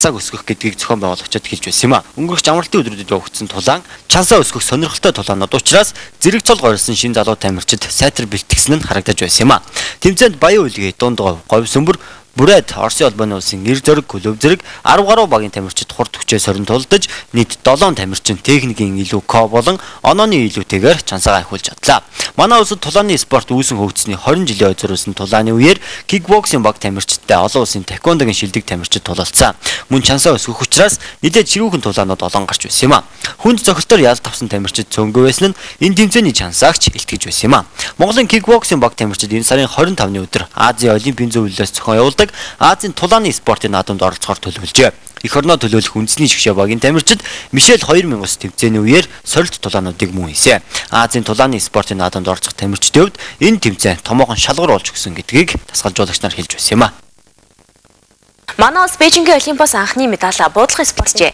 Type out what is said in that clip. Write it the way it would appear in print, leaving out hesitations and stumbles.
чансааг өсгөх гэдгийг зохион байгуулагчид хэлж байсан юм а. Өнгөрөх амралтын өдрүүдэд явагдсан тулаан чансаа өсгөх сонирхолтой тулаанууд учраас зэрэг цол горилсон шин залуу тамирчид сайтар бэлтгэсэн нь харагдаж байсан юм а. Тэмцээнд Баян Үйлгийн, Дунд Говь, Говь Сөмбөр, Бүрээд, Оросын холбооны улсын Эр Зориг, Көлөв зэрэг 10 гаруй багийн тамирчид хурд хүчээ сорин тулдаж нийт 7 тамирчин техникийн илүү ко болон онооны илүүтэйгээр чансаагаа ахиулж чадлаа. Манай улсад тулааны спорт үүсэн хөгжсөний 20 жилийн хойд зориулсан тулааны үеэр кикбоксинг баг тамирчидтай олон улсын таеквондогийн шилдэг тамирчид тулалдсан. Мөн чансаа өсгөх учраас нэлээд ширүүхэн тулаанууд олон гарч байсан юм а. Хүнд зохилтоор ялт авсан тамирчид цөөнгөө байсан нь энэ тэмцээний чансаагч илтгэж байсан юм а. Монголын кикбоксинг баг тамирчид энэ сарын 25-ны өдөр Азийн олимпийн зөвлөлөөс зохион явуулдаг Азийн тулааны спортын наадамд оролцохоор төлөвлөжээ. Эх орноо төлөөлөх үндэсний шгшээ багийн тамирчид Мишель 2009 тэмцээний үеэр сорилт тулаануудыг мөн хийсэн. Азийн тулааны спортын наадамд оролцох тамирчдын хувьд энэ тэмцээн томоохон шалгуур болж өгсөн гэдгийг дасгалжуулагч нар хэлж байсан юм а. Манай улс Бээжингийн Олимпиас анхны медалаа буудлахын спортчээ.